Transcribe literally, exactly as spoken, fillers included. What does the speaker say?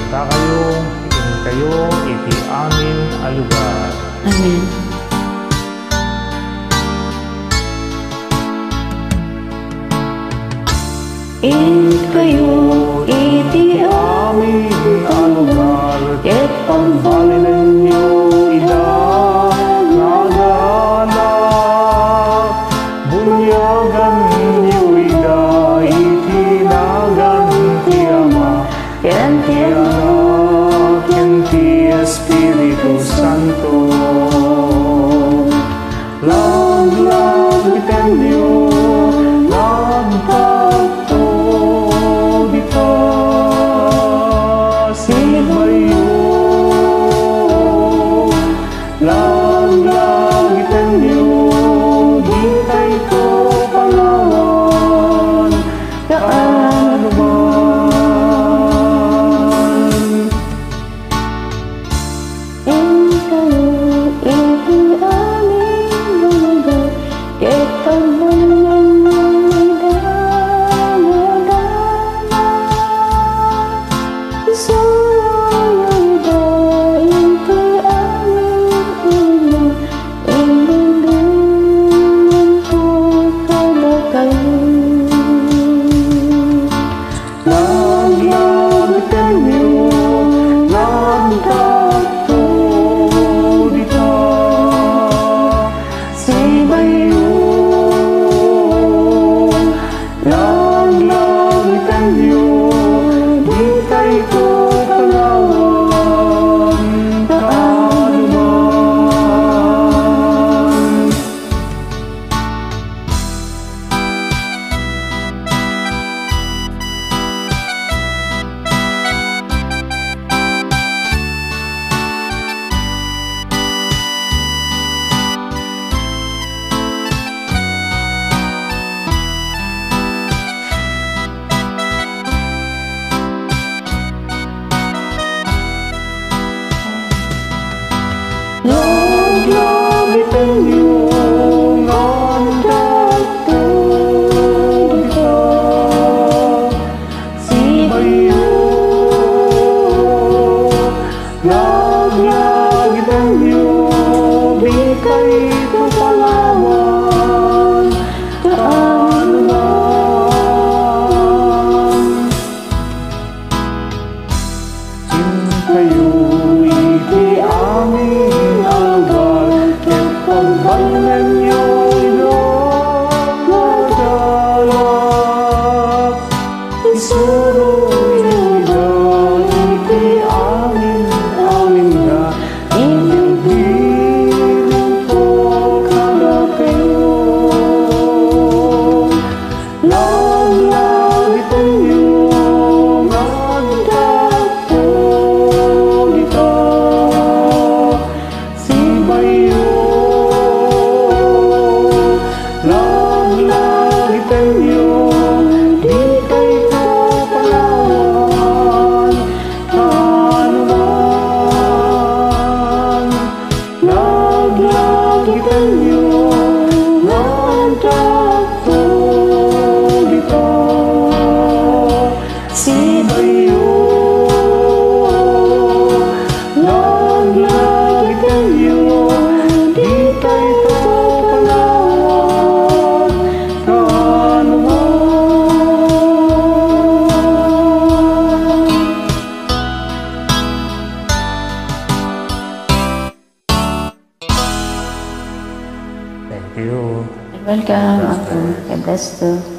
Dakayo, inkayo iti amin a lugar. Amen. Inkayo iti amin a lugar, ket pagbalinenyo ida nga agalak. Bunyaganyo ida iti nagan ti Ama, ken ti Anak, ken ti Espiritu Santo. Laglagitenyo nga agtatto dita sibayo. Laglagitenyo, dikayto palawan, kaano man. Inkayo iti amin a lugar, ket pagbalinenyo ida nga agalak. Isuroyo ida iti amin a lugar, imbibinenko kadakayo. Laglagitenyo nga agtatto dita sibayo. Laglagitenyo, dikayto palawan, kaano man. Laglagitenyo nga agtatto dita sibayo. Laglagitenyo, dikayto palawan, kaano man. Inkayo iti amin a lugar, ket pagbalinenyo ida nga agalak. Isuroyo ida iti amin, amin nga imbibinenko kadakayo. Laglagitenyo nga agtatto dita sibayo. Laglagitenyo, dikayto palawan, kaano man. Laglagitenyo nga agtatto dita sibayo. Laglagitenyo, dikayto palawan, kaano man. Thank you. You're welcome, Apo. God bless too.